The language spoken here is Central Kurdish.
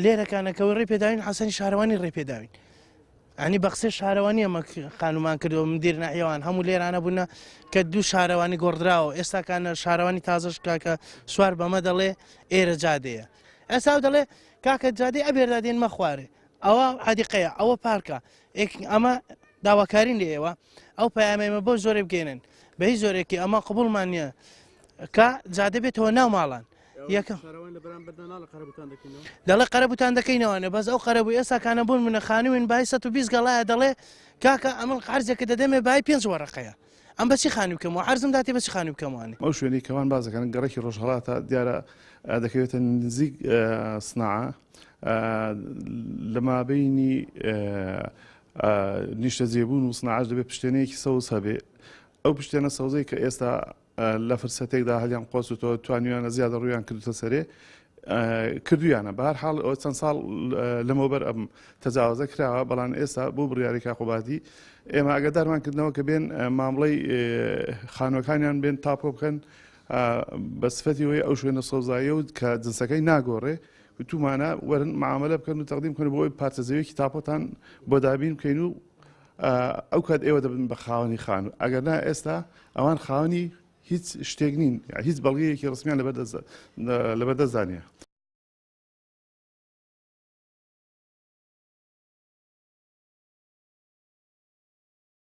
لێرەکانەکەەوە ڕێ پێداوین حەسەنی شارەوانی ڕێ پێداوین ئەنی بە قسەی شارەوانی ئەمە خانومان کردەوە مدیر ناحیەوان هەموو لێرانە بوونە کە دوو شارەوانی گۆڕدراوە ئێستاکانە شارەوانی تازەش کاکە سوار بەمە دەڵێ ئێرە جادەیە ئێستا دەڵێ کاکە جادەی ئەبێردا دێن مەخوارێ ئەوە حەدیقەیە ئەوە پارکە ئەمە داواکارین لە ئێوە ئەو پەیامەیمە بۆ زۆرێ بگەێنن بە هیچ زۆرێکی ئەمە قبولمان نییە کە جادە بێتەوە ناو ماڵان یەکەم دەڵێ قەرەبووتان دەکەینەوانێ بەس ئەو قەرەبوو ئێستا کانە بوون منە خانوین بای 120 گەڵایە دەڵێ کاکە ئەمن قەرزێکە دەدەمێ بای پێنج وەرەقەیە ئەم بەچی خانوو بکەم و عەرزم داتێ بەچی خانوو بکەموانێ. ئەو شوێنەی کەوان باس دەکەن گەڕەکی ڕۆژهەڵاتە دیارە دەکەوێتە نزیک سناعە لە مابینی نیشتەجێبوون و سناعەش دەبێت پشتێنەیەکی سەوز هەبێ ئەو پشتێنە سەوزەی کە ئێستا لە فرسەتێکدا هەلیان قۆستوتەوە توانیویانە زیادە ڕوویان کردوتە سەرێ کردویانە بە هەر حاڵ ئەوە چەند ساڵ لەمەوبەر ئەم تەجاوزە کراوە بەڵام ئێستا بۆ بڕیاری کاقۆبادی ئێمە ئەگەدارمان کردنەوە کە بێن مامڵەی خانوەکانیان بێن تاپۆ بکەن بە سفەتی وی ئەو شوێنە سەوزاییە و کە جنسەکەی ناگۆڕێ وتومانە وەرن معاملە بکەن و تەقدیم بکەن بۆی پارچە زەویەکی تاپۆتان بۆ دابین بکەین و ئەو کات ئێوە دەبن بە خاوەنی خانوو ئەگەر نا ئێستا ئەوان خاوەنی هیچ شتێک نین هیچ بەڵگەیەکی ڕسمیان لەبەردەستدا نییە.